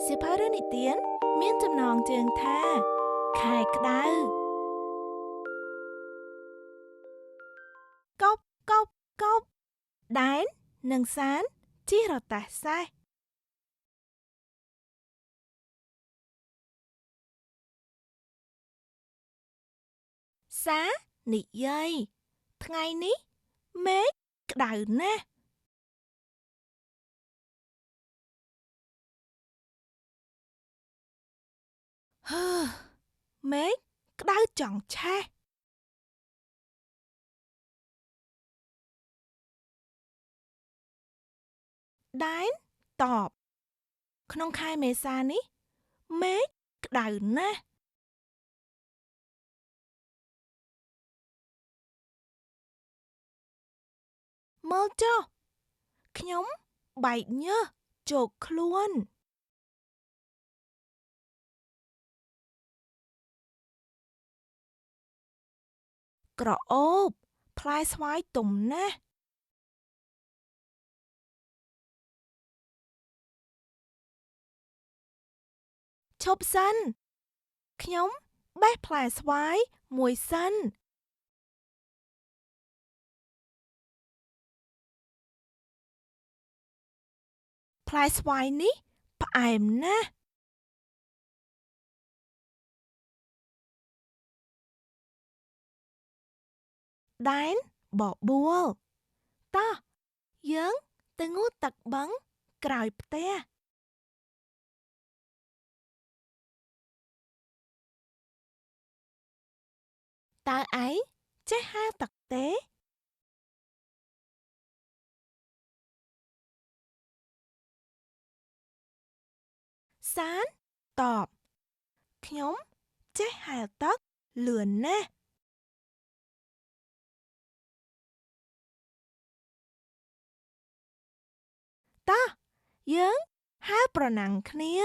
សៀវភៅរឿងនិទានមានចំណងជើងថាខែក្តៅកប់កប់កប់ដែននិងសានជិះរទេះសេះសានិយាយថ្ងៃនេះមេឃក្តៅណាស់ហឺមេឃក្តៅចង់ឆេះដែនតបក្នុងខែមេសានេះមេឃក្តៅណាស់មើលចុះខ្ញុំបែកញើសជោកខ្លួនក្រអូបផ្លែស្វាយទុំណាស់ឈប់សិនខ្ញុំបេះផ្លែស្វាយមួយសិនផ្លែស្វាយនេះផ្អែមណាស់ដែនបបួលតោះយើងទៅងូតទឹកបឹងក្រោយផ្ទះតើឯងចេះហែលទឹកទេសានតបខ្ញុំចេះហែលទឹកលឿនណាស់តោះយើងហែលប្រណាំងគ្នា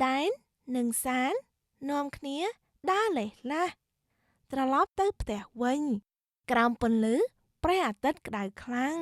ដែននិងសាននាំគ្នាដើរលេះឡាស់ត្រឡប់ទៅផ្ទះវិញក្រោមពន្លឺព្រះអាទិត្យក្តៅខ្លាំង